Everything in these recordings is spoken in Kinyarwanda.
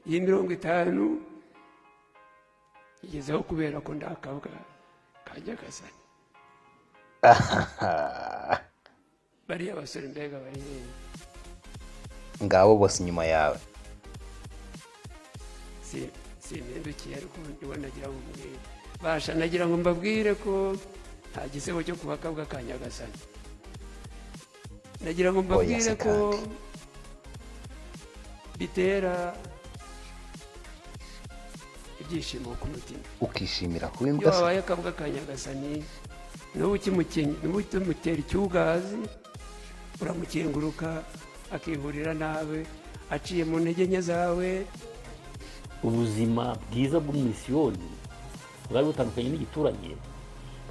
Iyi 50 igezeho kubera ko ndakabwa ka Nyagasani. Bariya basore mbega bari hehe? Ngabo bose inyuma yawe. Si simpindukiye, ariko nibo nagira ngo mbwire. Basha, nagira ngo mbabwire ko nta gisebo cyo kuba akabwa ka Nyagasani. Nagira ngo Oya mbabwire se ko kandi. bitera ibyishimo ku mutima. Ukishimira kuba Iyo imbwa se? wabaye akabwa ka Nyagasani, n'ubu ukimutera icyugazi, uramukinguruka akihurira nawe aciye mu ntege nke zawe. Ubuzima bwiza bw'umusiyoni bwari butandukanye n'igiturage,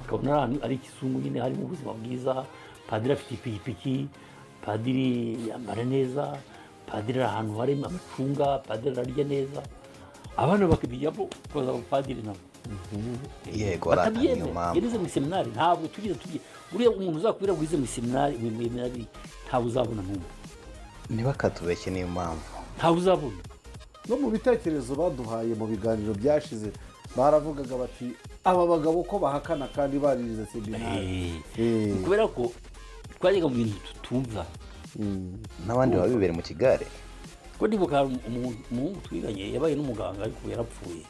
bakabona ari ahantu ari ikizungu nyine, harimo ubuzima bwiza. Padiri afite ipikipiki, padiri yambara neza, padiri ari ahantu hari amacunga, padiri ararya neza. Abana bakabijyamo kubaza abapadiri nabo. Yego rata, niyo Batabyemera. mpamvu. Yarize mu seminari, ntabwo tugeze tujye. Buriya umuntu uzakubwira ngo wize mu seminari, mu seminari, ntawe uzabona n'umwe. Ntibakatubeshye, niyo mpamvu. Ntawe uzabona. No mu bitekerezo baduhaye mu biganiro byashize, baravugaga bati: "Aba bagabo ko bahakana kandi barize seminari?" Kubera ko twajyaga mu bintu tutumva. N'abandi baba bibereye mu kigare. Ko ndibuka hari umuhungu twiganye yabaye n'umuganga, ariko ubu yarapfuye.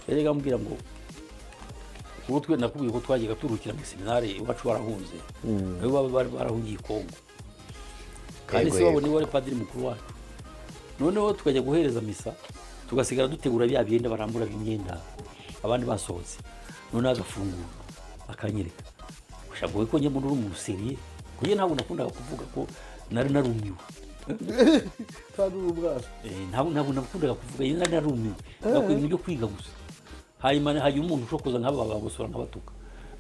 Yajyaga ambwira ngo ubu twe, nakubwiye ko twajyaga turuhukira mu seminari iwacu, barahunze, nabo baba bari barahungiye i Kongo, kandi se wabo niwe wari padiri mukuru wacu. Noneho tukajya guhereza misa, tugasigara dutegura bya byenda baramburaga imyenda abandi basohotse. Noneho agafungura akanyereka, gushaka ko njye muri uri sérieux, kuko ntabwo nakundaga kuvuga ko nari narumiwe. Kandi uri umwana. Ntabwo nakundaga kuvuga, nari narumiwe, ngakora ibintu byo kwiga gusa. Hanyuma hagira umuntu ushokoza nk'aba bagosora nk'abatuka,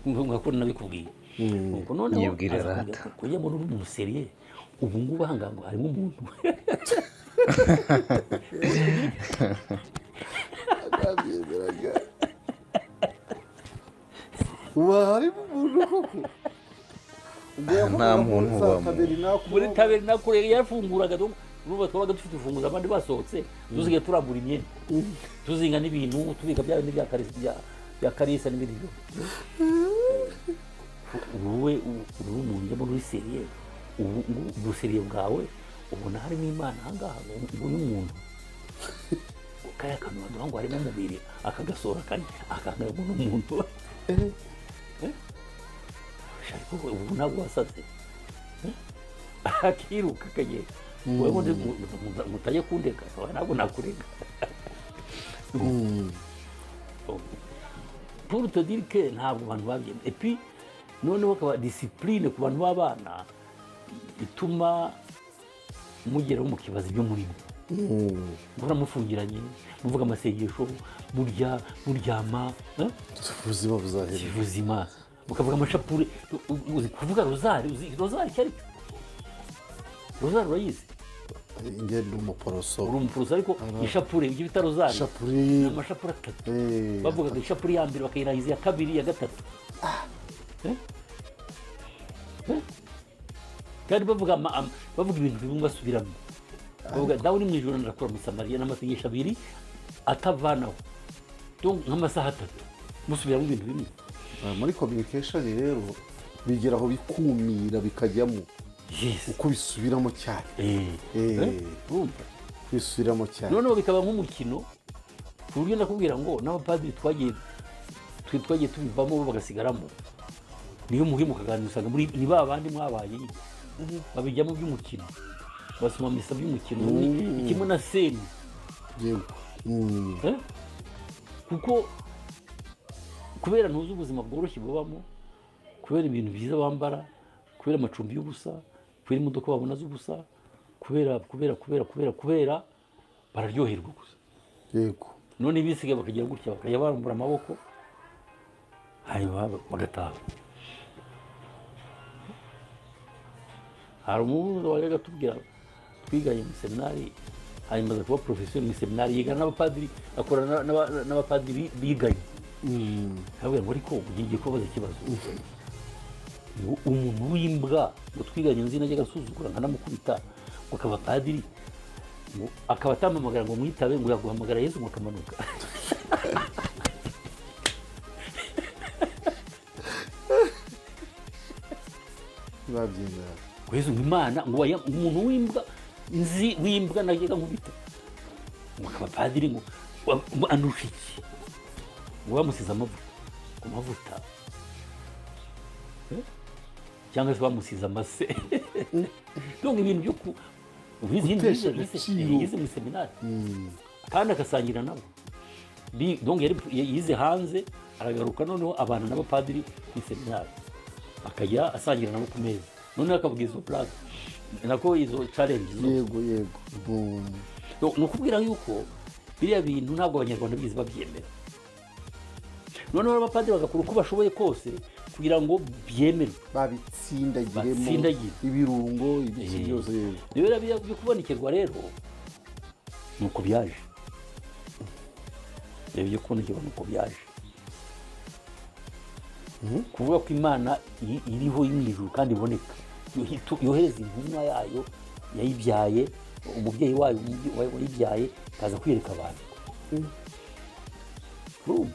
nkako nabikubwiye. Nuko noneho Nyibwire aza rata. kumbwira ko njye muri uri umuntu sérieux, ubu ngubu aha ngaha ngo harimo umuntu. Ntabyemeraga. Ubu harimo umuntu koko? Ubwo Nta yavugaga muntu muri za ubamo. tabernakulu. Muri tabernakule yarafunguraga. Donc urumva twabaga dufite urufunguzo, abandi basohotse, dusigaye turambura imyenda, tuzinga n'ibintu, tubika bya bindi bya karisa, bya karisa n'ibindi byose. Wowe uri umuntu njya muri sérieux, ubu ubu sérieux bwawe ubona harimo Imana ahangaha? Ngo uyu muntu kariya kantu baduha ngo harimo umubiri, akagasohora akangana ngo ni umuntu. Eh? Ariko ubu ntabwo wasaze? Eh? Akiruka akagenda. Wowe ngo mutajya kundeka? Oya, ntabwo nakureka. Pour te dire que ntabwo abantu babyemera. Et puis noneho akaba discipline ku bantu b'abana ituma mugeraho mukibaza ibyo murimo, muhora mufungiranye, muvuga amasengesho, murya, muryama, eh? Ubuzima buzahera. Ubuzima, mukavuga amashapure. Uzi kuvuga rozari? Uzi rozari icyo ari cyo? Rozari urayizi? Njye ndi umuporoso. Uri umuporoso, ariko ishapure, ibyo bita rozari, Ishapure. ni amashapure atatu. Bavugaga ishapure ya mbere, bakayirangiza, iya kabiri, iya gatatu. Eh? Eh? Kandi bavuga bavuga ibintu bimwe basubiramo, bavuga "Dawe uri mu ijoro ndakura Musamariya", n'amasengesho abiri atavanaho. Donc nk'amasaha 3 musubiramo ibintu bimwe. Ah, muri communication rero bigeraho bikumira, bikajyamo uko bisubiramo cyane. Eh, urumva? Bisubiramo cyane. Noneho bikaba nk'umukino, ku buryo ndakubwira ngo n'abapadiri twagiye tubivamo, bo bagasigaramo. Niyo muhuye mukaganira, usanga muri ni ba bandi mwabaye nyine babijyamo by'umukino, basoma misa by'umukino. Ni kimwe na scène. Yego. Eh? Kuko kubera ntuzi ubuzima bworoshye bubamo, kubera ibintu byiza bambara, kubera amacumbi y'ubusa, kubera imodoka babona z'ubusa, kubera kubera kubera kubera kubera bararyoherwa gusa. None ibisigaye bakagira gutya, bakajya barambura amaboko, hanyuma bagataha. Hari umuhungu wajyaga atubwira twiganye mu seminari, hanyuma aza kuba porofeseri mu seminari, yigana n'abapadiri, akorana n'abapadiri biganye. Aravuga ngo: "Ariko ngiye kubabaza ikibazo, ngo umuntu w'imbwa ngo twiganye nzi najyaga asuzugura nkanamukubita, ngo akaba padiri." Ngo akaba atampamagara ngo mwitabe, ngo yaguhamagara Yesu ngo akamanuka. Ntibabyemera. Ngo Yesu, ngo Imana, ngo umuntu w'imbwa nzi w'imbwa najyaga nkubita, ngo akaba padiri, ngo ngo andusha iki? Ngo bamusize amavuta ku mavuta. Eh? Cyangwa se bamusize amase. Donc ibintu byo ku Gutesha agaciro. Yize mu seminari kandi agasangira nabo. Donc yari yize hanze, aragaruka, noneho abantu n'abapadiri mu seminari, akajya asangira nabo ku meza, noneho akavuga izo blague, nako izo challenge zose. yego yego Donc, ni ukubwira yuko biriya bintu ntabwo Abanyarwanda bigeze babyemera. Noneho abapadiri bagakora uko bashoboye kose kugira ngo byemerwe. Babitsindagiremo. Batsindagire. Ibirungo, ibiki byose, yego. Rero biriya byo kubonekerwa rero ni uko byaje. Rero byo kubonekerwa ni uko byaje, kuvuga ko Imana iriho iri mu ijuru kandi iboneka, yohereza intumwa yayo yayibyaye, umubyeyi wayo wayibyaye, ikaza kwiyereka abantu. Urumva?